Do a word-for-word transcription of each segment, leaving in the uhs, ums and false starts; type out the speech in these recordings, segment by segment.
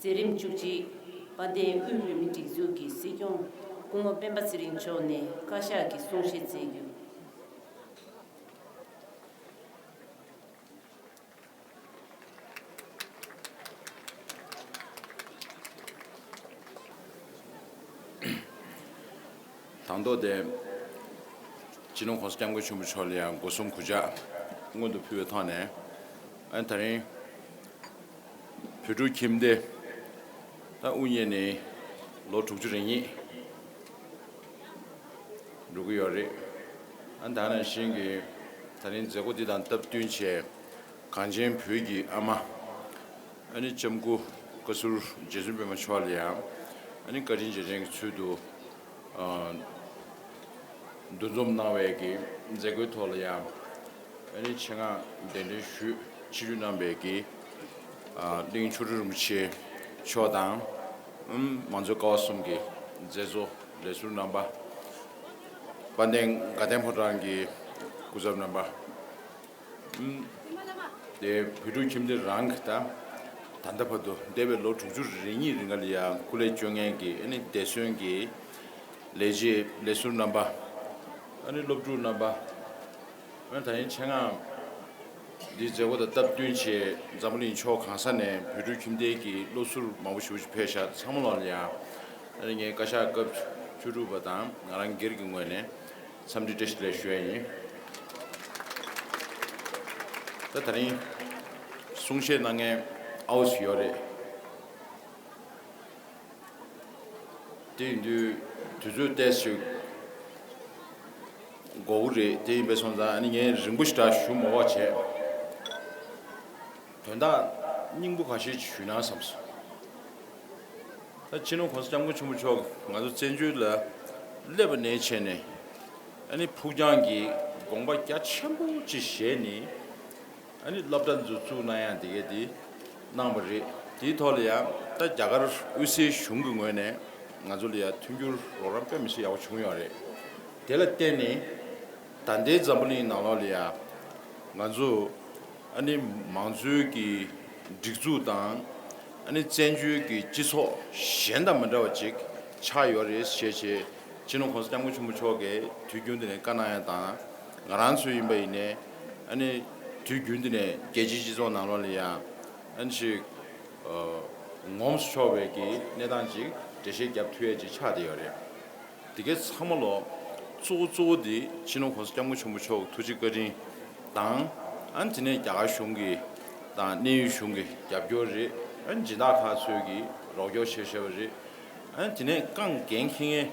མཛད་རིམ་བཅུ་གཅིག་དཔལ་ལྡན་དབུས་བོད་མིའི་སྒྲིག་འཛུགས་ཀྱི་སྲིད་སྐྱོང་སྐུ་ངོ་སྤེན་པ་ཚེ་རིང་མཆོག་ནས་བཀའ་ཤག་གི་གསུང་བཤད་སྩལ་རྒྱུ། དང་ཐོག་དེ། སྤྱི་ནོར་༸གོང་ས་༸སྐྱབས་མགོན་ཆེན་པོ་མཆོག་ལ་ཡང་སྒོ་གསུམ་གུས་ཕྱག་སྔོན་དུ་ཕུལ་བའི་ཐོག་ནས། ཨ་ནི་ད་རིང་། བོད་ཕྲུག་ཁྱིམ་སྡེ། ད་དབུ་བརྙེས་ནས་ལོ་དྲུག་ཅུ་རེ་གཉིས་འགྲོ་གི་ཡོད་རེད། ཨ་ནི་ད་ནང་བཞིན་གྱི་ད་རིང་མཛད་སྒོ་འདི་དང་སྟབས་བསྟུན་བྱས། གངས་ཅན་བོད་ཀྱི་ཨ་མ། ཨ་ནི་ལྕམ་སྐུ་བཀའ་ཟུར་རྗེ་བཙུན་པད་མ་མཆོག་ལ་ཡང་། ཨ་ནི་བཀའ་དྲིན་རྗེས་དྲན་གྱི་ཚུལ་དུ། འདུ་འཛོམས་གནང་བའི་གི་མཛད་སྒོའི་ཐོག་ལ་ཡང་། ཨ་ནི་ཆེད་མངགས་གདན་འདྲེན་ཞུས་ཆིབས་བསྒྱུར་གནང་བའི་གི། གླིང་ཆོ་འཕྲུལ་རིན་པོ་ཆེ་མཆོག་དང་། མང་གཙོའི་ཀ་བ་གསུམ་གྱི་མཛད་གཙོ་ལས་ཟུར་རྣམ་པ། དཔལ་ལྡན་དགའ་ལྡན་ཕོ་བྲང་གི་སྐུ་ཚབ་རྣམ་པ། དེ་བོད་ཕྲུག་ཁྱིམ་སྡེ་རང་གི་ད། ད་ལྟ་བར་དུ་འདས་པའི་ལོ་དྲུག་ཅུ་རེ་གཉིས་རིང་ལ་ཡང་སྐུ་ལས་བསྐྱོན་མཁན་གྱི་ཨ་ནི་འདས་གསོན་གྱི་ལས་བྱེད་ལས་ཟུར་རྣམ་པ། ཨ་ནི་སློབ་ཕྲུག་རྣམ་པ། ཨ་ནི་ད་ཡིན་ཆེད་མངགས་འདིའི་མཛད་སྒོ་དང་སྟབས་བསྟུན་བྱས་འཛམ་བུ་གླིང་ཕྱོགས་གང་ས་ནས་བོད་ཕྲུག་ཁྱིམ་སྡེ་གི་སློབ་ཟུར་མང་པོ་ཞེ་པོ་ཅིག་ཕེབས་ཤག་ཚང་མ་ལོག་ལ་ཡང་། ཨ་ནི་ངའི་བཀའ་ཤག་སྐབས་བཅུ་དྲུག་པ་དང་ང་རང་སྒེར་གྱི་ངོས་ནས། འཚམས་འདྲི་བཀྲ་ཤིས་བདེ་ལེགས་ཞུ་ཡ་ཡིན། ད་དེ་རིང་གསུང་བཤད་གནང་མཁན་ཨའུ་ཞིག་ཡོད་རེད། དེ་ཡིན་དུས་དུས་ཚོད་ཏོག་ཙམ་ཞིག་འགོར་གི་རེད། དེ་ཡིན་པ་སོང་ཙང་ཨ་ནི་ངས་རིང་པོ་ཞེ་དྲག་ཞུ་མ་དགོས་བྱས། དོན་དག་སྙིང་པོ་ཁ་ཤས་ཤིག་ཞུས་ན་བསམ་སོང་། ད་སྤྱི་ནོར་༸གོང་ས་༸སྐྱབས་མགོན་ཆེན་པོ་མཆོག་ང་ཚོ་བཙན་བྱོལ་ལ་སླེབས་པ་ནས་བྱས་ནས། ཨ་ནི་ཕུགས་རྒྱང་གི་དགོངས་པ་རྒྱ་ཆེན་པོ་ཅིག་བཞེས་ནས། ཨ་ནི་སློབ་གྲྭ་འཛུགས་བཙུགས་གནང་ཡག་དེ་གས་དེ་གནང་བ་རེད། དེའི་ཐོག་ལ་ཡང་ད་རྒྱ་གར་དབུས་སའི་གཞུང་གི་ངོས་ནས་ང་ཚོ་ལ་ཡང་མཐུན་འགྱུར་རོགས་རམ་དཔེ་མི་སྲིད་ཡག་པོ་བྱུང་ཡོད་རེད། དེ་ལ་བརྟེན་ནས་ད་ལྟའི་འཛམ་བུ་གླིང་ནང་ལོགས་ལ་ཡང་ང་ཚོ། ཨ་ནི་མང་གཙོའི་གི་སྒྲིག་འཛུགས་དང་། ཨ་ནི་བཙན་བྱོལ་གྱི་སྤྱི་ཚོགས་གཞན་དང་མི་འདྲ་བ་ཅིག་ཆགས་ཡོད་རེད་ཞེས་བྱས། སྤྱི་ནོར་༸གོང་ས་༸སྐྱབས་མགོན་ཆེན་པོ་མཆོག་གིས་དུས་རྒྱུན་དུ་ནས་བཀའ་གནང་ཡ་དང་། ང་རང་ཚོ་ཡིན་པ་ཡིན་ནའི་ཨ་ནི་དུས་རྒྱུན་དུ་ནས་རྒྱལ་སྤྱིའི་སྤྱི་ཚོགས་ནང་ལོགས་ལ་ཡང་ཨ་ནི་ཅིག་ངོམས་ཆོག་པའི་གི་གནས་སྟངས་ཅིག་འགྲེལ་བཤད་རྒྱབ་ཐུབ་ཡ་ཅིག་ཆགས་བསྡད་ཡོད་རེད། དེ་གའི་ཚང་མ་ལོ། གཙོ་བོ་གཙོ་བོ་དེ་སྤྱི་ནོར་༸གོང་ས་༸སྐྱབས་མགོན་ཆེན་པོ་མཆོག་གི་ཐུགས་རྗེ་བཀའ་དྲིན་དང་། ཨ་ནི་དེ་ནས་རྒྱ་གར་གཞུང་གི་དང་གནས་ཡུལ་གཞུང་གི་རྒྱབ་སྐྱོར་རེད། ཨ་ནི་སྦྱིན་བདག་ཁག་ཚོས་ཀྱི་རོགས་སྐྱོར་བྱས་བཞག་པ་རེད། ཨ་ནི་དེ་ནས་རྐང་འགན་འཁྱེར་མཁན་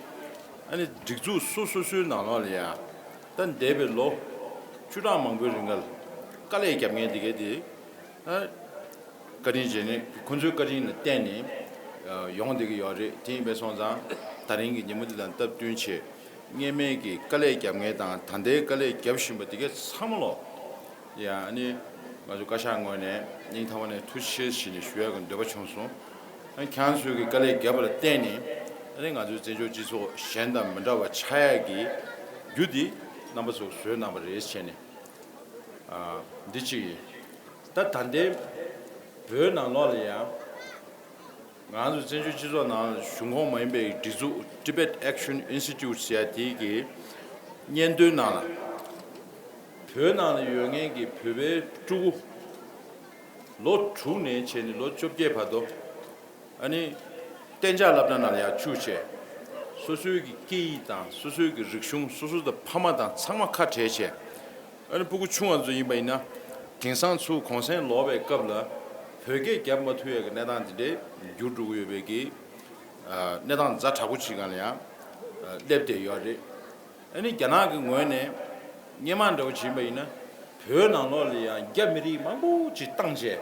ཨ་ནི་སྒྲིག་འཛུགས་སོ་སོ་སོའི་ནང་ལོགས་ལ་ཡ། ད་འདས་པའི་ལོ་བཅུ་ཕྲག་མང་པོའི་རིང་ལ་དཀའ་ལས་རྒྱབ་མཁན་དེ་གའི་དེ། ཨ། བཀའ་དྲིན་རྗེས་ནས་ཁོང་ཚོའི་བཀའ་དྲིན་ལ་བརྟེན་ནས་ཡོང་བསྡད་ཀྱི་ཡོད་རེད། དེ་ཡིན་པས་སོང་ཙང་ད་རིང་གི་ཉིན་མོ་འདི་དང་སྟབས་བསྟུན་བྱས། སྔོན་མའི་གི་དཀའ་ལས་རྒྱབ་མཁན་དང་ད་ལྟའི་དཀའ་ལས་རྒྱབ་བཞིན་པ་དེ་གས་ཚང་མ་ལོ། ཡང་ཨ་ནི་ང་ཚོ་བཀའ་ཤག་ངོས་ནས་སྙིང་ཐག་པ་ནས་ཐུགས་རྗེ་ཆེ་ཞུས་ནས་ཞུ་ཡག་གི་འདོད་པ་བྱུང་སོང་། ཨ་ནི་ཁྱེད་རང་ཚོའི་གི་དཀའ་ལས་རྒྱབ་པ་ལ་བརྟེན་ནས་ཨ་ནི་ང་ཚོའི་བཙན་བྱོལ་སྤྱི་ཚོགས་གཞན་དང་མི་འདྲ་བ་ཆགས་ཡག་གི་རྒྱུ་འདི་རྣམ་པ་ཚོས་བཟོས་གནང་བ་རེད་བྱས་ནས། ཨ། འདི་གཅིག་ཡིན། ད་ད་ལྟའི་བོད་ནང་ལོགས་ལ་ཡང་། ང་ཚོ་བཙན་བྱོལ་སྤྱི་ཚོགས་ནང་གཞུང་ཁོངས་མ་ཡིན་པའི་སྒྲིག་འཛུགས་Tibet Action Institute ཟེར་ཡ་དེའི་གི་སྙན་ཐོའི་ནང་ལ། བོད་ནང་ལ་ཡོད་མཁན་གྱི་བོད་པའི་ཕྲུ་གུ། ལོ་དྲུག་ནས་བྱས་ནས་ལོ་བཅོ་བརྒྱད་བར་དུ། ཨ་ནི། གཏན་འཇགས་སློབ་གྲྭ་ནང་ལ་ཡར་བཅུག་བྱས། སོ་སོའི་གི་སྐད་ཡིག་དང་སོ་སོའི་གི་རིག་གཞུང་སོ་སོ་དང་ཕ་མ་དང་ཚང་མ་ཁ་བྲལ་བྱས། ཨ་ནི་སྤུ་གུ་ཆུང་བ་ཚོ་ཡིན་པ་ཡིན་ན། དེང་སང་ཚུར་གུང་སེང་ལོག་པའི་སྐབས་ལ་བོད་སྐད་རྒྱབ་མ་ཐུབ་ཡ་གི་གནས་སྟངས་དེ་འདྲའི་འགྱུར་འགྲོ་གི་ཡོད་པའི་གི། ཨ། གནས་སྟངས་ཛ་དྲག་པོ་ཅིག་སྒང་ལ་ཡང་། ཨ། སླེབས་བསྡད་ཡོད་རེད། ཨ་ནི་རྒྱ་ནག་གི་ངོས་ནས་སྔོན་མ་འདྲ་བོ་བྱས་པ་ཡིན་ན། བོད་ནང་ལོགས་ལ་ཡང་རྒྱ་མི་རིགས་མང་པོ་ཅིག་བཏང་བྱས།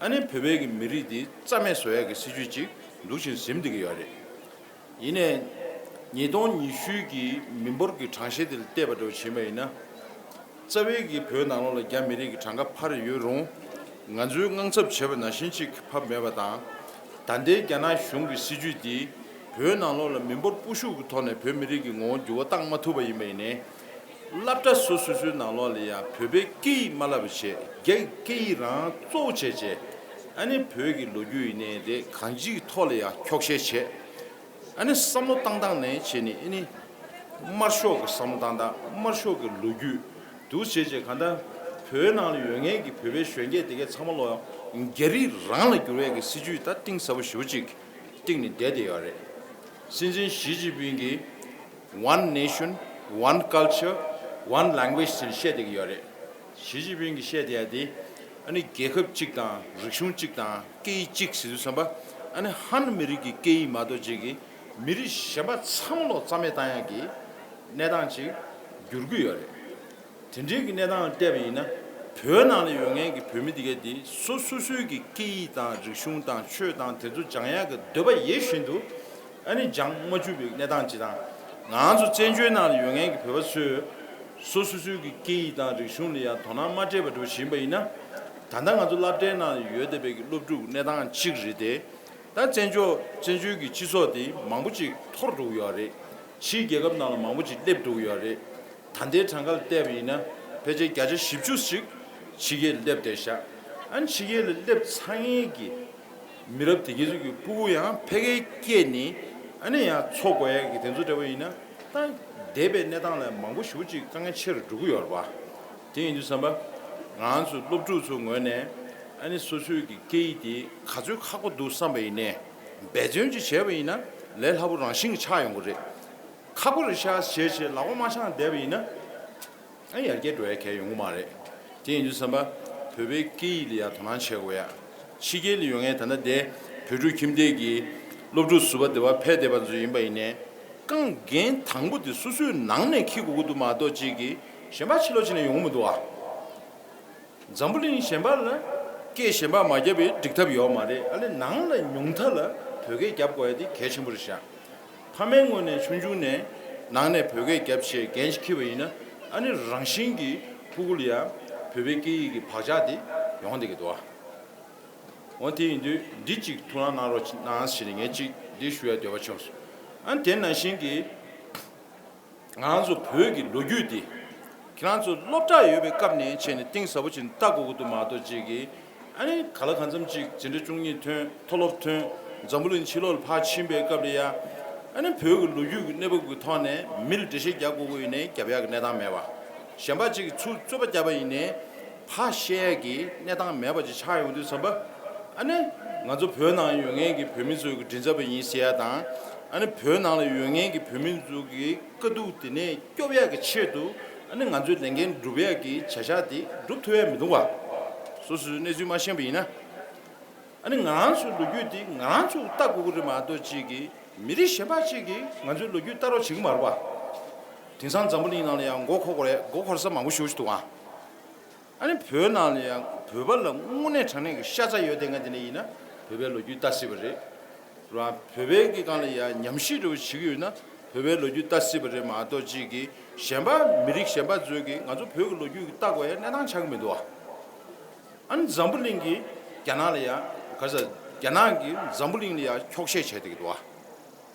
ཨ་ནི་བོད་པའི་གི་མི་རིགས་འདི་རྩ་མེད་བཟོ་ཡག་གི་སྲིད་ཇུས་ཅིག་འདུག་བཞིན་འཛིན་བསྡད་ཀྱི་ཡོད་རེད། ཡིན་ནའི། ཉིས་སྟོང་ཉི་ཤུ་གི་མི་འབོར་གྱི་གྲངས་བཤེར་དེ་ལ་བལྟས་པ་འདྲ་བོ་བྱས་པ་ཡིན་ན། རྩ་བའི་གི་བོད་ནང་ལོགས་ལ་རྒྱ་མི་རིགས་ཀྱི་གྲངས་ཀ་འཕར་ཡོད་རུང་། ང་ཚོའི་དངངས་འཚབ་བྱས་པ་ནང་བཞིན་ཅིག་འཕར་མེད་པ་དང་། ད་ལྟའི་རྒྱ་ནག་གཞུང་གི་སྲིད་ཇུས་འདིས་བོད་ནང་ལོགས་ལ་མི་འབོར་སྤོ་བཤུག་གི་ཐོག་ནས་བོད་མི་རིགས་ཀྱི་ངོ་བོ་འགྱུར་བ་བཏང་མ་ཐུབ་པ་ཡིན་པ་ཡིན་ནའི། སློབ་གྲྭ་སོ་སོ་སོའི་ནང་ལོགས་ལ་ཡང་བོད་པའི་སྐད་ཡིག་མ་བསླབ་པ་བྱས། རྒྱ་སྐད་ཡིག་རང་གཙོ་བོ་བྱས་བྱས། ཨ་ནི་བོད་ཀྱི་ལོ་རྒྱུས་ཡིན་ནའི་རེད། གང་ཅིའི་ཐོག་ལ་ཡང་འཁྱོག་བཤད་བྱས། ཨ་ནི་བསམ་བློ་བཏང་སྟངས་ནས་བྱས་ནས་ཨ་ནི་དམར་ཤོག་གི་བསམ་བློ་བཏང་སྟངས། དམར་ཤོག་གི་ལོ་རྒྱུས་འདུག་བྱས་བྱས། གང་ལྟར་བོད་ནང་ལ་ཡོད་མཁན་གྱི་བོད་པའི་གཞོན་སྐྱེས་དེ་གའི་ཚང་མ་ལོ་རྒྱ་རིགས་རང་ལ་བསྒྱུར་བའི་གི་སྲིད་ཇུས་ད་གཏིང་ཟབ་པོ་ཞེ་པོ་ཅིག་གཏིང་ནས་བསྡད་བསྡད་ཡོད་རེད། སྲིད་འཛིན་ཞི་ཅིན་ཕིང་གིས་One Nation, One Culture, One Language ཟེར་བཤད་བསྡད་ཀྱི་ཡོད་རེད། ཞི་ཅིན་ཕིང་གིས་བཤད་བསྡད་ཡ་དེ། ཨ་ནི་རྒྱལ་ཁབ་གཅིག་དང་རིག་གཞུང་གཅིག་དང་སྐད་ཡིག་གཅིག་ཟེར་དུས་ཙམ་པ། ཨ་ནི་ཧན་མི་རིགས་ཀྱི་སྐད་ཡིག་མ་གཏོགས་ཅིག་གི་མི་རིགས་གཞན་པ་ཚང་མ་ལོག་རྩ་མེད་བཏང་ཡ་གི་གནས་སྟངས་ཅིག་འགྱུར་གྱི་ཡོད་རེད། དེ་འདྲའི་གི་གནས་སྟངས་ལ་བལྟས་པ་ཡིན་ན། བོད་ནང་ལ་ཡོད་མཁན་གྱི་བོད་མི་དེ་གས་དེ་སོ་སོ་སོའི་གི་སྐད་ཡིག་དང་རིག་གཞུང་དང་ཆོས་དང་དེ་ཚོ་སྦྱང་ཡག་གི་འདོད་པ་ཡོད་བཞིན་དུ། ཨ་ནི་སྦྱང་མ་བཅུག་པའི་གནས་སྟངས་ཅིག་དང་། ང་ཚོ་བཙན་བྱོལ་ནང་ལ་ཡོད་མཁན་གྱི་བོད་པ་ཚོས་སོ་སོ་སོའི་གི་སྐད་ཡིག་དང་རིག་གཞུང་ལ་ཡང་དོ་སྣང་མ་སྤྲད་པ་འདྲ་བོ་ཞིག་ཡིན་པ་ཡིན་ན། ད་ལྟ་ང་ཚོ་སློབ་གྲྭའི་ནང་ལ་ཡོད་བསྡད་པའི་གི་སློབ་ཕྲུག་གནས་སྟངས་གཅིག་རེད་དེ། ད་བཙན་བྱོལ་བཙན་བྱོལ་གྱི་སྤྱི་ཚོགས་དེ་མང་པོ་ཅིག་འཐོར་འགྲོ་གི་ཡོད་རེད། ཕྱིའི་རྒྱལ་ཁབ་ནང་ལ་མང་པོ་ཅིག་སླེབས་འགྲོ་གི་ཡོད་རེད། ད་ལྟའི་གྲངས་ཀ་ལ་བལྟས་པ་ཡིན་ན། ཕལ་ཆེར་བརྒྱ་ཆ་བཞི་བཅུ་ཞིག་ཕྱི་རྒྱལ་ལ་སླེབས་བསྡད་ཤག་ཨ་ནི་ཕྱི་རྒྱལ་ལ་སླེབས་ཚར་མཁན་གྱི་མི་རབས་དེ་གའི་ཚོ་གི་སྤུ་གུ་ཡང་ཕ་གིར་སྐྱེས་ནས། ཨ་ནི་ཡང་འཚོ་དགོས་ཡ་གི་དེ་ཚོ་འདྲ་བོ་ཡིན་ན། ད་འདས་པའི་གནས་སྟངས་ལས་མང་པོ་ཞེ་པོ་ཅིག་དཀའ་ངལ་ཆེ་རུ་འགྲོ་གི་ཡོད་རེད་པ། དེ་ཡིན་དུས་ཙམ་པ། ང་ཚོ་སློབ་ཕྲུག་ཚོའི་ངོས་ནས་ཨ་ནི་སོ་སོའི་གི་སྐད་ཡིག་དེ་ག་ཚོད་ཁག་པོ་འདུག་བསམ་པ་ཡིན་ནའི། འབད་བརྩོན་ཅིག་བྱས་པ་ཡིན་ན་ལས་སླ་པོ་རང་བཞིན་གྱིས་ཆགས་ཡོང་གི་རེད། ཁག་པོ་རེད་ཤག་ཞེས་བྱས་ལག་པ་མ་འཆང་བསྡད་པ་ཡིན་ན། ཨ་ཡར་རྒྱས་འགྲོ་ཡ་གང་ཡང་ཡོང་གི་མ་རེད། དེ་ཡིན་དུས་ཙམ་པ། བོད་པའི་སྐད་ཡིག་ལ་ཡང་དོ་སྣང་བྱེད་དགོས་ཡ། ཕྱི་རྒྱལ་ལ་ཡོད་མཁན་ད་ལྟ་དེ་བོད་ཕྲུག་ཁྱིམ་སྡེ་གི་སློབ་ཕྲུག་ཟུར་པ་དེ་བ་ཕེབས་བསྡད་པ་ཚོ་ཡིན་པ་ཡིན་ནའི། རྐང་འགན་དང་པོ་དེ་སོ་སོའི་ནང་ནས་འཁྱེར་དགོས་ཀྱི་འདུག་མ་གཏོགས་ཅིག་གིས་གཞན་པ་ཕྱི་ལོགས་ཕྱིན་ནས་ཡོང་གི་མི་འདུག་ཨ། འཛམ་བུ་གླིང་གཞན་པ་ལ་སྐད་གཞན་པ་མ་བརྒྱབ་པའི་འགྲིག་ཐབས་ཡོད་མ་རེད། ཨ་ནི་ནང་ལ་ཉུང་མཐའ་ལ་བོད་སྐད་རྒྱབ་དགོས་ཡ་དེ་གལ་ཆེན་པོ་རེད་ཤག་ཕ་མའི་ངོས་ནས་ཆུང་ཆུང་ནས་ནང་ནས་བོད་སྐད་རྒྱབ་བྱས་འགན་ཞིག་འཁྱེར་བ་ཡིན་ན། ཨ་ནི་རང་བཞིན་གྱིས་ཕྲུ་གུ་ལ་ཡང་བོད་པའི་སྐད་ཡིག་གི་བག་ཆགས་དེ་ཡོང་བསྡད་ཀྱི་འདུག་ཨ། འོ་དེ་ཡིན་དུས་འདི་གཅིག་ཐུགས་སྣང་གནང་རོགས་གནང་ཞེས་ནས་ངས་གཅིག་འདི་ཞུ་ཡ་འདོད་པ་བྱུང་སོང་། ཨ་ནི་དེ་ནང་བཞིན་གྱི། ང་རང་ཚོ་བོད་ཀྱི་ལོ་རྒྱུས་འདི། ཁྱེད་རང་ཚོ་སློབ་གྲྭ་ཡོད་པའི་སྐབས་ནས་བྱས་ནས་གཏིང་ཟབ་པོ་ཅིག་ལྟ་དགོས་ཀྱི་འདུག་མ་གཏོགས་ཅིག་གིས། ཨ་ནི་ག་ལ་གང་འཚམ་ཅིག་འཛིན་གྲྭ་བཅུ་གཉིས་ཐོན། མཐོ་སློབ་ཐོན། འཛམ་བུ་གླིང་ཕྱི་ལོགས་ལ་ཕར་ཕྱིན་པའི་སྐབས་ལ་ཡ། ཨ་ནི་བོད་ཀྱི་ལོ་རྒྱུས་ཀྱི་གནས་བབ་ཀྱི་ཐོག་ནས་མི་ལ་འགྲེལ་བཤད་རྒྱག་དགོས་ཀྱི་ཡོད་ནའི་རྒྱབ་ཡག་གི་གནས་སྟངས་མེད་པ། གཞན་པ་ཅིག་གིས་ཚུར་རྩོད་པ་བརྒྱབ་པ་ཡིན་ནའི། ཕར་བཤད་ཡ་གི་གནས་སྟངས་མེད་པ་ཅིག་ཆགས་ཡོང་དུས་ཙམ་པ། ཨ་ནི་ང་ཚོ་བོད་ནང་ཡོད་མཁན་གྱི་བོད་མི་ཚོའི་གི་མགྲིན་ཚབ་པ་ཡིན་ཟེར་ཡ་དང་། ཨ་ནི་བོད་ནང་ལ་ཡོད་མཁན་གྱི་བོད་མི་ཚོ་གི་དཀའ་སྡུག་དེ་ནས་སྐྱོབ་ཡ་གི་ཆེད་དུ། ཨ་ནི་ང་ཚོའི་ལས་འགན་སྒྲུབ་ཡ་གི་བྱ་གཞག་དེ་སྒྲུབ་ཐུབ་ཡ་མི་འདུག་བ། སོ་སོའི་གནས་ཚུལ་མ་ཤེས་པ་ཡིན་ན། ཨ་ནི་ང་རང་ཚོའི་ལོ་རྒྱུས་དེ་ང་རང་ཚོས་ལྟ་དགོས་ཀྱི་རེད་མ་གཏོགས་ཅིག་གིས་མི་རིགས་གཞན་པ་ཅིག་གིས་ང་ཚོའི་ལོ་རྒྱུས་ལྟ་རོགས་བྱེད་ཀྱི་མ་རེད་བ། དེང་སང་འཛམ་བུ་གླིང་ནང་ལ་ཡང་མགོ་འཁོར་དགོས་རེད། མགོ་འཁོར་ས་མང་པོ་ཞེ་པོ་ཅིག་འདུག་ཨ། ཨ་ནི་བོད་ནང་ལ་ཡང་བོད་པ་ལ་དངོས་གནས་དྲང་གནས་ཀྱི་ཤ་ཚ་ཡོད་བསྡད་མཁན་དེ་འདྲ་ཡིན་ན་བོད་པའི་ལོ་རྒྱུས་ལྟ་སྲིད་པ་རེད། ར་བོད་པའི་གི་སྒང་ལ་ཡང་ཉམས་ཞིབ་འདྲ་བོ་བྱེད་ཀྱི་ཡོད་ན་བོད་པའི་ལོ་རྒྱུས་ལྟ་སྲིད་པ་རེད་མ་གཏོགས་ཅིག་གིས་གཞན་པ་མི་རིགས་གཞན་པ་ཚོས་ཀྱིས་ང་ཚོ་བོད་ཀྱི་ལོ་རྒྱུས་ཀྱི་ལྟ་དགོས་ཡ་གནས་སྟངས་ཆགས་ཀྱི་མི་འདུག་ཨ། ཨ་ནི་འཛམ་བུ་གླིང་གི་རྒྱ་ནག་ལ་ཡང་ག་ས་རྒྱ་ནག་གིས་འཛམ་བུ་གླིང་ལ་ཡང་འཁྱོག་བཤད་བྱས་བསྡད་ཀྱི་འདུག་ཨ།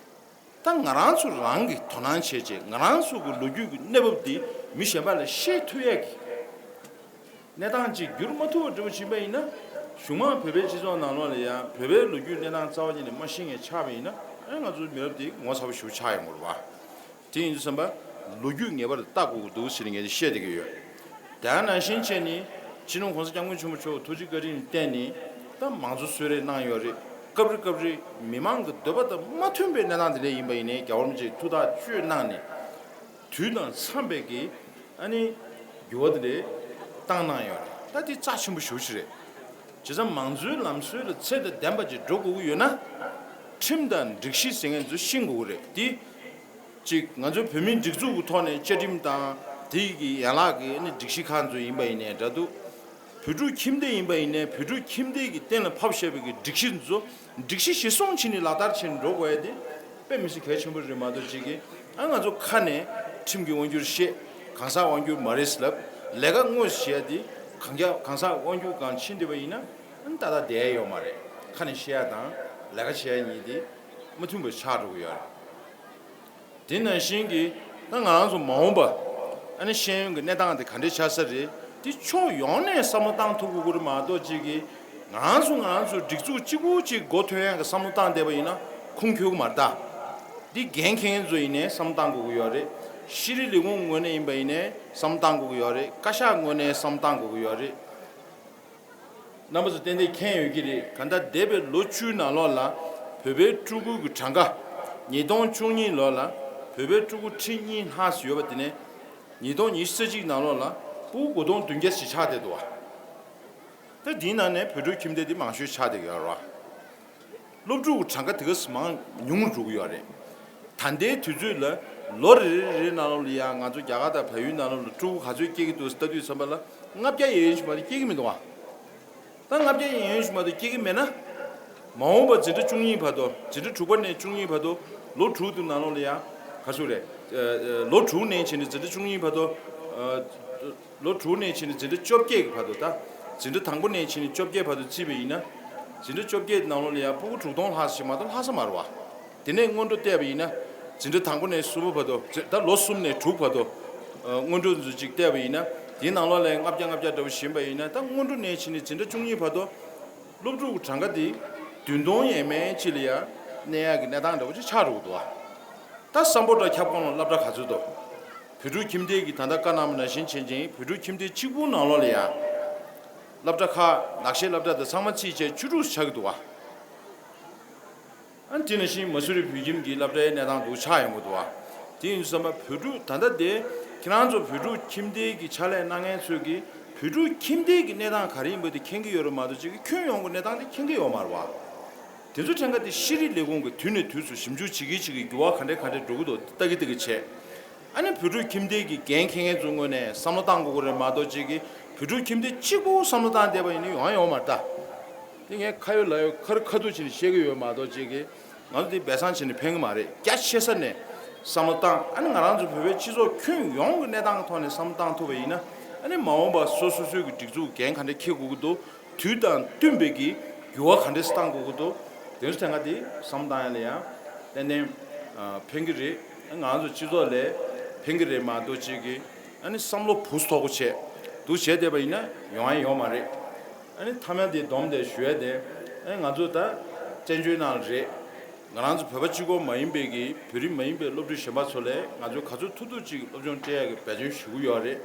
ད་ང་རང་ཚོ་རང་གིས་དོ་སྣང་བྱས་རྗེས་ང་རང་ཚོ་གི་ལོ་རྒྱུས་ཀྱི་གནས་བབ་འདི་མི་གཞན་པ་ལ་བཤད་ཐུབ་ཡས་ཀྱི་གནས་སྟངས་ཅིག་འགྱུར་མ་ཐུབ་པ་འདྲ་བོ་ཕྱིན་པ་ཡིན་ན། གཞུང་མང་བོད་པའི་སྤྱི་ཚོགས་ནང་ལོགས་ལ་ཡང་བོད་པའི་ལོ་རྒྱུས་གནས་སྟངས་རྩ་བ་ཉིད་ནས་མ་ཤེས་མཁན་ཆགས་པ་ཡིན་ན། ཨ་ནི་ང་ཚོའི་མི་རབས་འདི་ངོ་ཚ་པོ་ཞེ་པོ་ཆགས་ཡོང་གི་རེད་བ། དེ་ཡིན་དུས་ཙམ་པ། ལོ་རྒྱུས་ངེས་པར་དུ་ལྟ་དགོས་ཀྱི་འདུག་ཟེར་ནས་ངས་བཤད་བསྡད་ཀྱི་ཡོད། དེ་ནང་བཞིན་བྱས་ནས་སྤྱི་ནོར་༸གོང་ས་༸སྐྱབས་མགོན་ཆེན་པོ་མཆོག་ཐུགས་རྗེ་བཀའ་དྲིན་ལ་བརྟེན་ནས་ད་མང་གཙོ་གསོལ་རས་གནང་ཡོད་རེད། སྐབས་རེ་སྐབས་རེ་མི་མང་གི་འདོད་པ་དང་མ་མཐུན་པའི་གནས་སྟངས་དེ་འདྲ་ཡིན་པ་ཡིན་ནའི་རྒྱལ་བ་རིན་པོ་ཆེས་ཐུགས་ཐག་གཅོད་གནང་ནས་དུས་དང་འཚམས་པའི་གི་ཨ་ནི་འགྱུར་བ་དེ་འདྲ་བཏང་གནང་ཡོད་རེད། ད་དེ་རྩ་ཆེན་པོ་ཞེ་པོ་ཅིག་རེད། བྱས་ཙང་མང་གཙོའི་ལམ་སྲོལ་ལ་ཚད་དང་ལྡན་པ་ཅིག་འགྲོ་དགོས་ཀྱི་ཡོད་ན། ཁྲིམས་དང་སྒྲིག་གཞི་ཟེར་མཁན་ཚོ་ཤེས་དགོས་ཀྱི་རེད་དེ། གཅིག་ང་ཚོའི་བོད་མིའི་སྒྲིག་འཛུགས་ཀྱི་ཐོག་ནས་བཅའ་ཁྲིམས་དང་དེ་གི་ཡན་ལག་གི་ནི་སྒྲིག་གཞི་ཁག་ཚོ་ཡིན་པ་ཡིན་ནའི་འདྲ་འདུག་བོད་ཕྲུག་ཁྱིམ་སྡེ་ཡིན་པ་ཡིན་ནའི་བོད་ཕྲུག་ཁྱིམ་སྡེ་གི་གཏན་ལ་ཕབ་བཞག་པའི་གི་སྒྲིག་གཞི་ཚོ་སྒྲིག་གཞི་གཞིར་བཟུང་བྱས་ནས་ལག་བསྟར་བྱས་ནས་འགྲོ་དགོས་ཡ་དེ་དཔེ་མི་སྲིད་གལ་ཆེན་པོ་རེད་མ་གཏོགས་གཅིག་གིས་ཨ་ང་ཚོ་ཁ་ནས་ཁྲིམས་ཀྱི་དབང་སྒྱུར་བཤད། གང་ཟག་དབང་སྒྱུར་མ་རེད་ཟེར་ལབ། ལས་ཀ་དངོས་སུ་བྱེད་ཡ་དེ་གང་རྒྱ་གང་ཟག་དབང་སྒྱུར་སྒང་ཕྱིན་བསྡད་པ་ཡིན་ན་ཨ་ནི་ཏག་ཏག་བསྡད་ཡ་ཡོད་མ་རེད། ཁ་ནས་བཤད་ཡ་དང་ལས་ཀ་བྱེད་ཡ་གཉིས་དེ་མ་མཐུན་པ་ཆགས་འགྲོ་གི་ཡོད་རེད། དེ་ནང་བཞིན་གྱི་ད་ང་རང་ཚོ་མ་འོངས་པ་ཨ་ནི་ཤེས་ཡོན་གྱི་གནས་སྟངས་དེ་ག་འདྲས་ཆགས་ས་རེད། དེ་ཕྱོགས་ཡོངས་ནས་བསམ་བློ་བཏང་ཐུབ་དགོས་ཀྱི་རེད་མ་གཏོགས་གཅིག་གིས་ ང་རང་ཚོ་ང་རང་ཚོའི་སྒྲིག་འཛུགས་གཅིག་པུ་གཅིག་མགོ་ཐོན་ཡག་གི་བསམ་བློ་བཏང་བསྡད་པ་ཡིན་ན་ཁུངས་འཁྱོལ་གི་མ་རེད་ད། འདི་འགན་འཁྱེར་མཁན་ཚོ་ཡིན་ནའི་བསམ་བློ་བཏང་དགོས་ཀྱི་ཡོད་རེད། ཤེས་རིག་ལས་ཁུངས་ངོས་ནས་ཡིན་པ་ཡིན་ནའི་བསམ་བློ་བཏང་དགོས་ཀྱི་ཡོད་རེད། བཀའ་ཤག་ངོས་ནས་བསམ་བློ་བཏང་དགོས་ཀྱི་ཡོད་རེད། རྣམ་པ་ཚོ་ཏན་ཏན་མཁྱེན་ཡོད་ཀྱི་རེད། གང་ལྟར་འདས་པའི་ལོ་བཅུའི་ནང་ལོགས་ལ་བོད་པའི་སྤྲུལ་སྐུ་གི་གྲངས་ཀ་ཉིས་སྟོང་བཅུ་གཉིས་ལོ་ལ་བོད་པའི་སྤྲུལ་སྐུ་ཁྲི་གཉིས་ལྷག་ཙམ་ཡོད་པ་དེ་ནས་ཉིས་སྟོང་ཉི་ཤུ་རྩ་གཅིག་ནང་ལོགས་ལ་སྤུ་གུ་དགུ་སྟོང་བདུན་བརྒྱ་ཞིག་ཆགས་བསྡད་འདུག་བ། ད་འདིའི་ནང་ནས་བོད་ཕྲུག་ཁྱིམ་སྡེ་འདི་མང་ཤོས་ཆགས་བསྡད་ཀྱི་ཡོད་རེད་བ། སློབ་ཕྲུག་གི་གྲངས་ཀ་དེ་ག་ཙམ་མང་ཉུང་རུ་འགྲོ་གི་ཡོད་རེད། ད་ལྟའི་དུས་ཚོད་ལ་ལོ་རེ་རེ་རེ་ནང་ལོགས་ལ་ཡང་ང་ཚོ་རྒྱ་གར་དང་བལ་ཡུལ་ནང་ལོགས་ལ་སྤྲུལ་སྐུ་ག་ཚོད་སྐྱེ་གི་འདུག་ལྟ་དུས་ཙམ་པ་ལ་ལྔ་བརྒྱ་ཡན་ཡོད་ཞིག་མ་གཏོགས་སྐྱེ་གི་མི་འདུག་བ། ད་ལྔ་བརྒྱ་ཡན་ཡོད་ཞིག་མ་གཏོགས་སྐྱེ་གི་མེད་ན། མ་འོངས་པ་འཛིན་གྲྭ་བཅུ་གཉིས་བར་དུ་འཛིན་གྲྭ་དྲུག་པ་ནས་བཅུ་གཉིས་བར་དུ་ལོ་དྲུག་དུ་ནང་ལོགས་ལ་ཡང་ག་ཚོད་རེད། ལོ་དྲུག་ནས་བྱས་ནས་འཛིན་གྲྭ་བཅུ་གཉིས་བར་དུ། ལོ་དྲུག་ནས་བྱས་ནས་འཛིན་གྲྭ་བཅོ་བརྒྱད་ཀྱི་བར་དུ་ད། འཛིན་གྲྭ་དང་པོ་ནས་བྱས་ནས་བཅོ་བརྒྱད་བར་དུ་བརྩིས་པ་ཡིན་ན། འཛིན་གྲྭ་བཅོ་བརྒྱད་ནང་ལོགས་ལ་ཡང་སྤུ་གུ་དྲུག་སྟོང་ལྷག་ཞིག་མ་གཏོགས་ལྷག་ས་མ་རེད་བ། དེ་ནས་སྔོན་འགྲོ་བལྟས་པ་ཡིན་ན། འཛིན་གྲྭ་དང་པོ་ནས་གསུམ་པ་བར་དུ་ད་ལོ་གསུམ་ནས་དྲུག་བར་དུ། སྔོན་འགྲོ་ཚོ་ཅིག་བལྟས་པ་ཡིན་ན། དེའི་ནང་ལོགས་ལ་ལྔ་བརྒྱ་ལྔ་བརྒྱ་འདྲ་བོ་ཞིག་ཡིན་པ་ཡིན་ན། ད་སྔོན་འགྲོ་ནས་བྱས་ནས་འཛིན་གྲྭ་བཅུ་གཉིས་བར་དུ་སློབ་ཕྲུག་གི་གྲངས་ཀ་དེ་བདུན་སྟོང་ཡས་མས་ཅིག་ལ་ཡང་གནས་ཡག་གི་གནས་སྟངས་འདྲ་བོ་ཅིག་ཆགས་འགྲོ་གི་འདུག་བ། ད་སམ་བྷོ་ཊ་ཁྱབ་ཁོངས་ལ་སློབ་གྲྭ་ག་ཚོད་འདུག་བོད་ཕྲུག་ཁྱིམ་སྡེ་གིས་ད་ལྟ་བཀའ་གནང་བ་ནང་བཞིན་བྱས་ཅིང་བོད་ཕྲུག་ཁྱིམ་སྡེ་གཅིག་པུའི་ནང་ལོགས་ལ་ཡང་། སློབ་གྲྭ་ཁག་ལག་ཤེས་སློབ་གྲྭ་དང་ཚང་མ་ཚིག་བྱས་བཅུ་དྲུག་ཆགས་ཀྱི་འདུག་བ། ཨ་ནི་དེ་ནང་བཞིན་མ་སུ་རི་བོད་ཁྱིམ་གྱི་སློབ་གྲྭའི་གནས་སྟངས་འདུག་ཆགས་ཡོང་གི་འདུག་བ། དེ་ཡིན་དུས་ཙམ་པ་བོད་ཕྲུག་ད་ལྟ་དེ་ཁྱེད་རང་ཚོ་བོད་ཕྲུག་ཁྱིམ་སྡེ་གི་ཕྱག་ལས་གནང་མཁན་ཚོས་ཀྱི་བོད་ཕྲུག་ཁྱིམ་སྡེ་གི་གནས་སྟངས་ག་རེ་ཡིན་པ་དེ་མཁྱེན་གྱི་ཡོད་རེད་མ་གཏོགས་ཅིག་གི་ཁྱོན་ཡོངས་ཀྱི་གནས་སྟངས་དེ་མཁྱེན་གྱི་ཡོད་མ་རེད་བ། དེ་ཚོ་ཐད་ཀ་དེ་ཤེས་རིག་ལས་ཁུངས་ཀྱིས་དུས་ནས་དུས་སུ་ཞིབ་འཇུག་བྱེད་ཀྱི་བྱེད་ཀྱི་འགྱུར་བ་ག་འདྲ་ག་འདྲ་འགྲོ་གི་འདུག་ལྟ་གི་ལྟ་གི་བྱས། ཨ་ནི་བོད་ཕྲུག་ཁྱིམ་སྡེ་གི་འགན་འཁྱེར་མཁན་ཚོའི་ངོས་ནས་བསམ་བློ་བཏང་དགོས་ཀྱི་རེད་མ་གཏོགས་ཅིག་གི་བོད་ཕྲུག་ཁྱིམ་སྡེ་གཅིག་པུ་བསམ་བློ་བཏང་བསྡད་པ་ཡིན་ན་ཡོང་ཡ་ཡོད་མ་རེད་ད། དེ་ངས་ཁ་ཡོད་ལག་ཡོད་ཁ་རི་ཁ་ཐུག་བྱས་ནས་བཤད་ཀྱི་ཡོད་མ་གཏོགས་ཅིག་གི་ང་ཚོ་དེ་སྦས་གསང་བྱས་ནས་ཕན་གི་མ་རེད། རྒྱ་ཆེ་ས་ནས་བསམ་བློ་བཏང་། ཨ་ནི་ང་རང་ཚོ་བོད་པའི་སྤྱི་ཚོགས་ཁྱོན་ཡོངས་ཀྱི་གནས་སྟངས་ཀྱི་ཐོག་ནས་བསམ་བློ་བཏང་ཐུབ་པ་ཡིན་ན། ཨ་ནི་མ་འོངས་པ་སོ་སོ་སོའི་གི་སྒྲིག་འཛུགས་འགན་ག་འདྲ་འཁྱེར་དགོས་ཀྱི་འདུག་དུས་དང་བསྟུན་པའི་གི་འགྱུར་བ་ག་འདྲས་བཏང་དགོས་ཀྱི་འདུག་དེ་ཚོ་ཐད་ཀ་དེ་བསམ་བློ་བཏང་ཡ་ལ་ཡང་ཏན་ཏན་ཨ་ཕན་གྱི་རེད། ང་ཚོ་སྤྱི་ཚོགས་ལ་ཕན་གྱི་རེད་མ་གཏོགས་ཅིག་གི་ཨ་ནི་བསམ་བློ་བུ་སུ་དོག་པོ་བྱས་འདུག་བྱས་བསྡད་པ་ཡིན་ན་ཡོང་ཡ་ཡོད་མ་རེད། ཨ་ནི་མཐའ་མ་དེ་སྡོམ་དེ་ཞུ་ཡ་དེ་ཨ་ནི་ང་ཚོ་ད་བཙན་བྱོལ་ནང་ལ་རེད། ང་རང་ཚོ་བོད་པ་གཅིག་པོ་མ་ཡིན་པའི་གི་བོད་རིགས་མ་ཡིན་པའི་སློབ་ཕྲུག་གཞན་པ་ཚོ་ལ་ང་ཚོས་ག་ཚོད་ཐུབ་ཐུབ་ཅིག་སློབ་སྦྱོང་སྤྲད་ཡ་གི་འབད་བརྩོན་ཞུ་གི་ཡོད་རེད།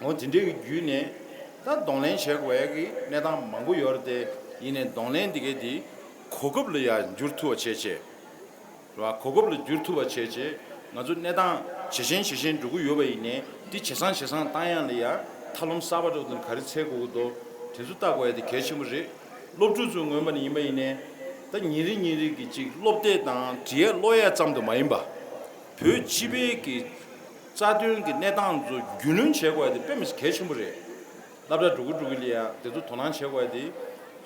འོ་དེ་འདྲའི་གི་བརྒྱུད་ནས་ད་གདོང་ལེན་བྱེད་དགོས་ཡ་གི་གནས་སྟངས་མང་པོ་ཡོད་རེད་དེ། ཡིན་ནའི་གདོང་ལེན་འདི་གས་དེ་གོ་སྐབས་ལ་ཡང་འགྱུར་ཐུབ་པ་བྱས་བྱས། རེད་བ། གོ་སྐབས་ལ་འགྱུར་ཐུབ་པ་བྱས་བྱས། ང་ཚོ་གནས་སྟངས་ཇེ་ཞན་ཇེ་ཞན་འགྲོ་གི་ཡོད་པ་ཡིན་ནའི་འདི་ཇེ་བཟང་ཇེ་བཟང་བཏང་ཡ་ལ་ཡང་ཐབས་ལམ་གསར་པ་འདྲ་བོ་དེ་ག་རེ་འཚོལ་དགོས་ཀྱི་འདུག་དེ་ཚོ་ལྟ་དགོས་ཡ་དེ་གལ་ཆེན་པོ་རེད། སློབ་ཕྲུག་ཚོའི་ངོས་ནས་ཡིན་པ་ཡིན་ནའི་ད་ཉིན་རེ་ཉིན་རེ་གི་ཅིག་སློབ་དེབ་དང་འབྲི་ཡ་ཀློག་ཡ་ཙམ་དུ་མ་ཡིན་པ། བོད་སྤྱི་པའི་གི་རྩ་དོན་གྱི་གནས་སྟངས་ཚོ་རྒྱུས་ལོན་བྱེད་དགོས་ཡ་དེ་དཔེ་མི་སྲིད་གལ་ཆེན་པོ་རེད། སློབ་གྲྭ་འགྲོ་གི་འགྲོ་གི་ལ་ཡ་དེ་ཚོ་དོ་སྣང་བྱེད་དགོས་ཡ་དེ་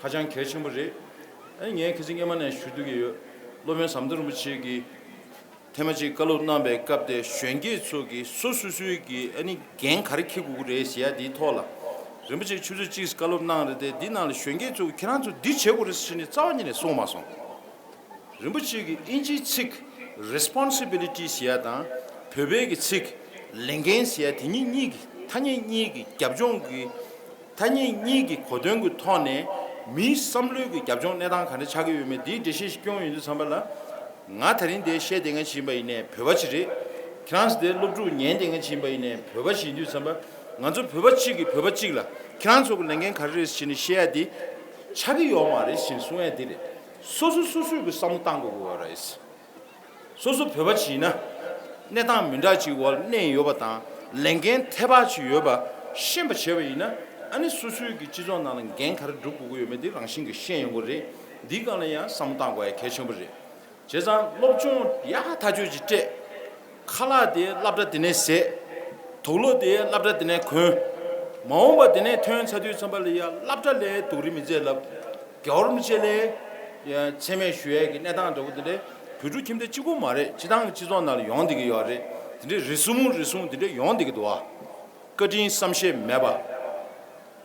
ཧ་ཅང་གལ་ཆེན་པོ་རེད། ཨ་ནི་ངས་ཁ་སང་སྔོན་མ་ནས་ཞུ་སྡོད་ཀྱི་ཡོད། སློབ་དཔོན་ཟམ་གདོང་རིན་པོ་ཆེ་གིས་ཐེངས་མ་གཅིག་བཀའ་སློབ་གནང་བའི་སྐབས་དེ་གཞོན་སྐྱེས་ཚོ་གིས་སོ་སོ་སོའི་གི་ཨ་ནི་འགན་ག་རེ་འཁྱེར་དགོས་ཀྱི་རེད་ཟེར་ཡ་དེའི་ཐོག་ལ། རིན་པོ་ཆེ་ཆུ་ཚོད་གཅིག་བཀའ་སློབ་གནང་རེད་དེ། འདི་ནང་ལ་གཞོན་སྐྱེས་ཚོ་གིས་ཁྱེད་རང་ཚོ་འདི་བྱེད་དགོས་རེད་ཟེར་ནས་རྩ་བ་ཉིད་ནས་གསུངས་མ་སོང་། རིན་པོ་ཆེ་གིས་ཨིན་ཇིའི་ཚིག་responsibility ཟེར་ཡ་དང་བོད་པའི་གི་ཚིག་ལས་འགན་ཟེར་ཡ་དེ་གཉིས་གཉིས་ཀྱི་ཐ་སྙད་གཉིས་ཀྱི་རྒྱབ་ལྗོངས་ཀྱི་ཐ་སྙད་གཉིས་ཀྱི་གོ་དོན་གྱི་ཐོག་ནས་མིའི་བསམ་བློའི་གི་རྒྱབ་ལྗོངས་གནས་སྟངས་ག་འདྲ་ཆགས་ཀྱི་ཡོད་མེད་དེའི་འགྲེལ་བཤད་ཞིག་སྐྱོན་ཡོང་དུས་ཙམ་པ་ལ། ང་དེ་རིང་འདིར་བཤད་བསྡད་མཁན་ཞིག་ཡིན་པ་ཡིན་ནའི་བོད་པ་ཞིག་རེད། ཁྱེད་རང་ཚོ་འདིར་སློབ་ཕྲུག་ཉན་བསྡད་མཁན་ཞིག་ཡིན་པ་ཡིན་ནའི་བོད་པ་ཞིག་ཡིན་དུས་ཙམ་པ། ང་ཚོ་བོད་པ་གཅིག་གིས་བོད་པ་གཅིག་ལ་ཁྱེད་རང་ཚོ་གི་ལས་འགན་ག་རེ་རེད་ཟེར་ནས་བཤད་ཡ་དེ་ཆགས་ཀྱི་ཡོད་མ་རེད་ཟེར་ནས་གསུང་ཡ་དེ་རེད། སོ་སོ་སོ་སོས་གི་བསམ་བློ་བཏང་དགོས་ཀྱི་ཡོད་རེད། སོ་སོ་བོད་པ་ཞིག་ཡིན་ན། གནས་སྟངས་མི་འདྲ་ཅིག་འོག་གནས་ཡོད་པ་དང་ལས་འགན་ཐེ་བ་ཅིག་ཡོད་པ་ཤེས་པ་བྱས་པ་ཡིན་ན། ཨ་ནི་སོ་སོའི་གི་སྤྱི་ཚོགས་ནང་ལ་འགན་ག་རེ་སྒྲུབ་དགོས་ཀྱི་ཡོད་མེད་དེ་རང་བཞིན་གྱིས་ཤེས་ཡོང་གི་རེད། འདིའི་སྒང་ལ་ཡང་བསམ་བློ་བཏང་དགོས་ཡ་གལ་ཆེན་པོ་རེད། བྱས་ཙང་སློབ་སྦྱོང་ཡག་ཐག་ཆོད་ཅིག་སྤྲད། ཁ་ལག་དེ་སློབ་གྲྭ་དེ་ནས་བཟས། དུག་ལོག་དེ་སློབ་གྲྭ་དེ་ནས་གོན། མ་འོངས་པ་དེ་ནས་ཐོན་ཚར་དུས་ཙམ་པ་ལ་ཡ་སློབ་གྲྭ་ལས་སྡུག་རུ་མི་བྱེད་ལབ། རྒྱལ་བ་རིན་པོ་ཆེ་ལ་ཡ་མཚན་སྨད་ཞུ་ཡས་ཀྱི་གནས་སྟངས་འདྲ་བོ་དེ་འདྲ་བོད་ཕྲུག་ཁྱིམ་སྡེ་གཅིག་པོ་མ་རེད། སྤྱི་བཏང་གི་སྤྱི་ཚོགས་ནང་ལ་ཡོང་བསྡད་ཀྱི་ཡོད་རེད། དེ་འདྲའི་རེ་ཟུང་རེ་ཟུང་དེ་འདྲ་ཡོང་བསྡད་ཀྱི་འདུག་བ། བཀའ་དྲིན་བསམ་ཤེས་མེད་པ།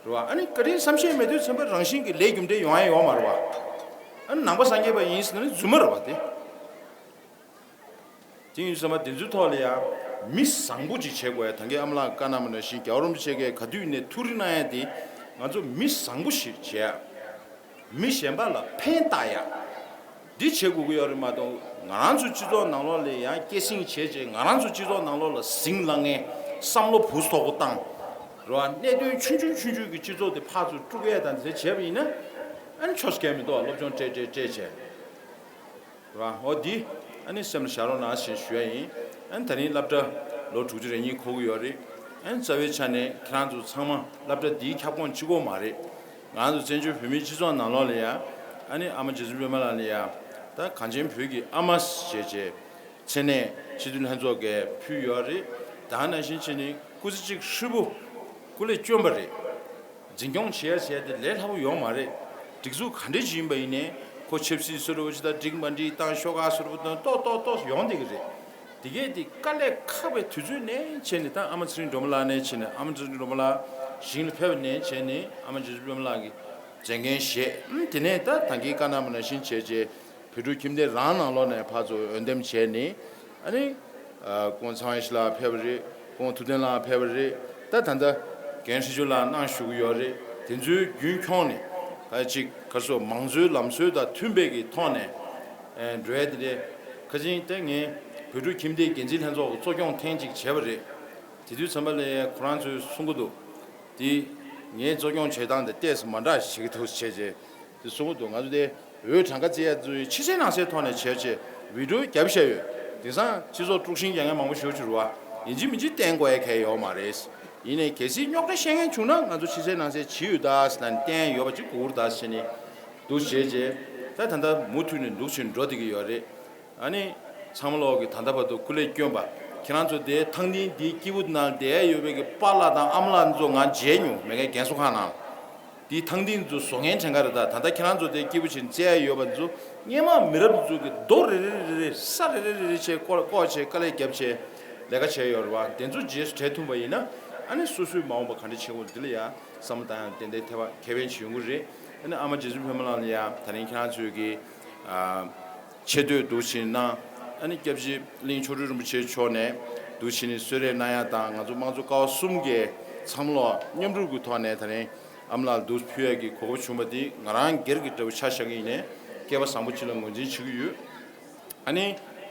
རེད་བ། ཨ་ནི་བཀའ་དྲིན་བསམ་ཤེས་མེད་དུས་ཙམ་པ་རང་བཞིན་གྱིས་ལས་རྒྱུ་འབྲས་ཡོང་ཡ་ཡོད་མ་རེད་བ། ཨ་ནི་ནང་པ་སངས་རྒྱས་པ་ཡིན་ཟེར་ན་རྫུན་མ་རེད་བ་དེ། དེ་ཡིན་ཙམ་པ་དེ་ཚོའི་ཐོག་ལ་ཡང་མི་བཟང་པོ་ཅིག་བྱེད་དགོས་ཡ། ད་གིན་ཨ་མ་ལགས་བཀའ་གནང་བ་ནང་བཞིན་རྒྱལ་བ་རིན་པོ་ཆེ་གིས་ག་དུས་ནས་ཐུགས་རེ་གནང་ཡ་དེ་ང་ཚོ་མི་བཟང་པོ་ཞིག་བྱེད་ཡ། མི་གཞན་པ་ལ་ཕན་བཏགས་ཡ། འདི་བྱེད་དགོས་ཀྱི་ཡོད་རེད་མ་གཏོགས། ང་རང་ཚོའི་སྤྱི་ཚོགས་ནང་ལོགས་ལ་ཡང་སྐྱེད་སྲིང་བྱས་རྗེས། ང་རང་ཚོའི་སྤྱི་ཚོགས་ནང་ལོགས་ལ་ཟིང་ལངས་མཁན། བསམ་བློ་བུ་སོག་པོ་བཏང་། རེད་བ། གནད་དོན་ཆུང་ཆུང་ཆུང་ཆུང་གི་སྤྱི་ཚོགས་དེ་ཕར་ཚུར་དཀྲུག་ཡས་དང་དེ་བྱས་པ་ཡིན་ན། ཨ་ནི་ཆོ་ཞིག་གལ་མི་འདུག་སློབ་སྦྱོང་སྤྲད་སྤྲད་སྤྲད་བྱས། རེད་བ། འོ་འདི་ཨ་ནི་སེམས་ལ་བཞག་རོགས་གནང་ཞེས་ཞུ་ཡ་ཡིན། ཨ་ནི་ད་རིང་སློབ་གྲྭ་ལོ་དྲུག་ཅུ་རེ་གཉིས་འཁོར་གྱི་ཡོད་རེད། ཨ་ནི་རྩ་བའི་ཆ་ནས་ཁྱེད་རང་ཚོ་ཚང་མ་སློབ་གྲྭ་འདིའི་ཁྱབ་ཁོངས་གཅིག་པོ་མ་རེད། ང་ཚོ་བཙན་བྱོལ་བོད་མིའི་སྤྱི་ཚོགས་ནང་ལོགས་ལ་ཡ། ཨ་ནི་ཨ་མ་རྗེ་བཙུན་སྒྲོལ་མ་ལགས་ལ་ཡ། ད་གངས་ཅན་བོད་ཀྱི་ཨ་མ་ཞེས་བྱས་མཚན་གནས་སྤྱི་འཐུས་ལྷན་ཚོགས་ཀྱིས་ཕུལ་ཡོད་རེད། ད་ནང་བཞིན་བྱས་ནས་སྐུ་ཚེ་གཅིག་ཧྲིལ་པོ་སྐུ་ལས་བསྐྱོན་པ་རེད། འཛིན་སྐྱོང་བྱེད་ཡ་བྱས་ཏེ་ལས་སླ་པོ་ཡོད་མ་རེད། སྒྲིག་འཛུགས་ག་འདྲ་ཞིག་ཡིན་པ་ཡིན་ནའི་ཁོ་ཆབ་སྲིད་བཟོ་འདྲ་པོ་ཅིག་དང་འགྲིག་མ་འགྲིག་དང་ཤོག་ཁག་བཟོ་འདྲ་པོ་དང་ཏོག་ཏོག་ཏོག་ཡོང་བསྡད་ཀྱི་རེད། དེ་གས་དེ་དཀའ་ལས་ཁག་པའི་དུས་ཚོད་ནས་བྱས་ནས། ད་ཨ་མ་ཚེ་རིང་སྒྲོལ་མ་ལགས་ནས་བྱས་ནས། ཨ་མ་ཚེ་རིང་སྒྲོལ་མ་ལགས་ཞིང་ལ་ཕེབས་པ་ནས་བྱས་ནས་ཨ་མ་རྗེ་བཙུན་སྒྲོལ་མ་ལགས་ཀྱིས་མཛད་འགན་བཞེས། ཨུམ། དེ་ནས་ད་ད་གིན་བཀའ་གནང་བ་ནང་བཞིན་བྱས་རྗེས། བོད་ཕྲུག་ཁྱིམ་སྡེ་རང་ནང་ལོགས་ནས་ཕར་ཚུར་འོས་འདེམས་བྱས་ནས། ཨ་ནི། ཨ། ཁོང་ཚངས་དབྱངས་ཞི་ལགས་ཕེབས་པ་རེད། ཁོང་ཐུབ་བསྟན་ལགས་ཕེབས་པ་རེད། ད་ད་ལྟ་རྒན་ཧྲི་ཅུ་ལགས་གནང་བཞུགས་ཀྱི་ཡོད་རེད། དེ་ཚོའི་རྒྱུན་འཁྱོངས་ནས་ད་ཅིག་ག་རེ་ཟེར། མང་གཙོའི་ལམ་སྲོལ་དང་མཐུན་པའི་གི་ཐོག་ནས། ཨེ། འགྲོ་ཡ་དེ་འདྲའི་ཁ་ཅིག་དེ་ངས་བོད་ཕྲུག་ཁྱིམ་སྡེའི་འགན་འཛིན་ལྷན་ཚོགས་ཀྱི་གཙོ་སྐྱོང་ཐེངས་གཅིག་བྱས་པ་རེད། དེ་དུས་ཙམ་པ་ལ་ཁོ་རང་ཚོས་གསུང་གི་འདུག་དེ་ངའི་གཙོ་སྐྱོང་བྱེད་སྟངས་དེ་ཏོག་ཙམ་མ་འདྲ་ཞིག་འདུག་བྱས་རྗེས་དེ་གསུང་གི་འདུག་ང་ཚོ་དེ། འོས་གྲངས་ཀ་བརྩི་ཡ་ཚོ་ཕྱི་གསལ་ནང་གསལ་ཐོག་ནས་བྱས་བྱས་བི་ཌི་ཡོ་རྒྱབ་བཞག་ཡོད། དེང་སང་སྤྱི་ཚོགས་དཀྲུག་ཤིང་རྒྱག་མཁན་མང་པོ་ཞེ་པོ་ཅིག་རེད་བ། ཡིན་གཅིག་མིན་གཅིག་བསྟན་དགོས་ཡ་གང་ཡང་ཡོད་མ་རེད། ཡིན་ནའི་གལ་སྲིད་རྙོག་དྲ་བཤད་མཁན་བྱུང་ན། ང་ཚོ་ཕྱི་གསལ་ནང་གསལ་བྱས་ཡོད་ད་ཟེར་ནས་བསྟན་ཡ་ཡོད་པ་ཅིག་དགོས་ཀྱི་རེད་ད་ཟེར་ནས་འདུག་བྱས་རྗེས། ད་ད་ལྟ་མུ་མཐུད་ནས་འདུག་བྱས་འགྲོ་བསྡད་ཀྱི་ཡོད་རེད། ཨ་ནི་ཚང་མ་ལོག་གིས་ད་ལྟ་བར་དུ་སྐུ་ལས་བསྐྱོན་པ། ཁྱེད་རང་ཚོ་དེའི་ཐང་ཐིང་དེའི་སྐྱིད་པོ་ནང་བསྡད་ཡོད་པའི་གི་པཱ་ལགས་དང་ཨ་མ་ལགས་ཚོ་ང་མཇལ་མྱོང་། མེ་ཀའི་རྒན་གསོ་ཁང་ནང་། དེའི་ཐང་ཐིང་ཚོ་བཟོ་མཁན་དྲན་ག་རེད། ད་ད་ལྟ་ཁྱེད་རང་ཚོ་དེ་སྐྱིད་པོ་བྱས་བཙལ་ཡ་ཡོད་པ་ཚོ། སྔོན་མ་མི་རབས་ཚོ་གིས་རྡོ་རེ་རེ་རེ་རེ། ས་རེ་རེ་རེ་རེ་བྱས། བཀོག་བཀོག་བྱས། དཀའ་ལས་བརྒྱབ་བྱས་ལས་ཀ་བྱས་ཡོད་རེད་བ། དེ་ཚོ་རྗེས་སུ་དྲན་ཐུབ་པ་ཡིན་ན། ཨ་ནི་སོ་སོའི་མ་འོངས་པ་ག་འདྲ་བྱེད་དགོས་འདི་ལ་ཡ་བསམ་བློ་བཏང་ཡ་ཏན་ཏན་ཐེ་བ་ཁེ་ཕན་ཅིག་ཡོང་གི་རེད། ཨ་ནི་ཨ་མ་རྗེ་བཙུན་སྒྲོལ་མ་ལགས་ལ་ཡ་ད་རིང་ཁྱེད་རང་ཚོས་ཀྱི། ཨ། ཆེ་བསྟོད་འདུག་བྱས་གནང་། ཨ་ནི་སྐྱབས་རྗེ་གླིང་མཆོག་སྤྲུལ་རིན་པོ་ཆེ་མཆོག་ནས་འདུག་བྱས་ནས་གསོལ་རས་གནང་ཡ་དང་། ང་ཚོ་དམངས་གཙོ་ཀ་བ་གསུམ་གྱི་ཚང་མ་ལོག་མཉམ་རུབ་ཀྱི་ཐོག་ནས་ད་རིང་ཨ་མ་ལགས་ལ་འདུག་ཕུལ་ཡ་གི་གོ་སྐབས་བྱུང་བ་འདི་ང་རང་སྒེར་གྱི་འདྲ་པོ་ཆ་བཞག་གི་ཡིན་ནའི་སྐལ་པ་བཟང་པོ་ཅིག་ལ་ངོས་འཛིན་བྱེད་ཀྱི་ཡོད། ཨ་ནི་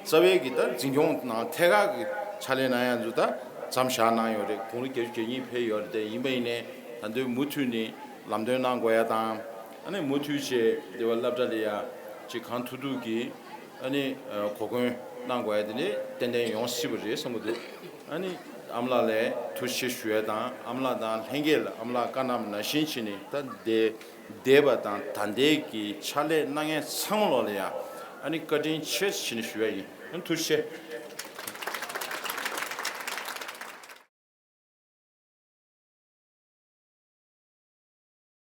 རྩ་བའི་གི་ད་འཛིན་སྐྱོང་ནང་ཐད་ཀར་གྱི་ཕྱག་ལས་གནང་ཡ་ཚོ་ད་མཚམས་བཞག་གནང་ཡོད་རེད། དགུང་ལོ་བརྒྱད་ཅུ་གྱ་གཉིས་ཕེབས་ཡོད་རེད། དེ་ཡིན་པ་ཡིན་ནའི་ད་དུང་མུ་མཐུད་ནས་ལམ་སྟོན་གནང་དགོས་ཡ་དང་། ཨ་ནི་མུ་མཐུད་བྱས་དེ་བ་སློབ་གྲྭ་ལ་ཡ་ཅིག་གང་ཐུབ་ཐུབ་ཀྱིས་ཨ་ནི་གོ་སྐོན་གནང་དགོས་ཡ་དེ་ནི་ཏན་ཏན་ཡོང་སྲིད་པ་རེད་བསམ་གྱི་འདུག་ཨ་ནི་ཨ་མ་ལགས་ལ་ཐུགས་རྗེ་ཆེ་ཞུ་ཡ་དང་། ཨ་མ་ལགས་དང་ལྷན་རྒྱས་ལ་ཨ་མ་ལགས་བཀའ་གནང་བ་ནང་བཞིན་བྱས་ནས་ད་འདས་འདས་པ་དང་ད་ལྟའི་གི་ཕྱག་ལས་གནང་མཁན་ཚང་མ་ལོག་ལ་ཡ་ཨ་ནི་བཀའ་དྲིན་ཆེ་བྱས་ནས་ཞུ་ཡ་ཡིན། ཨ་ནི་ཐུགས་རྗེ་ཆེ།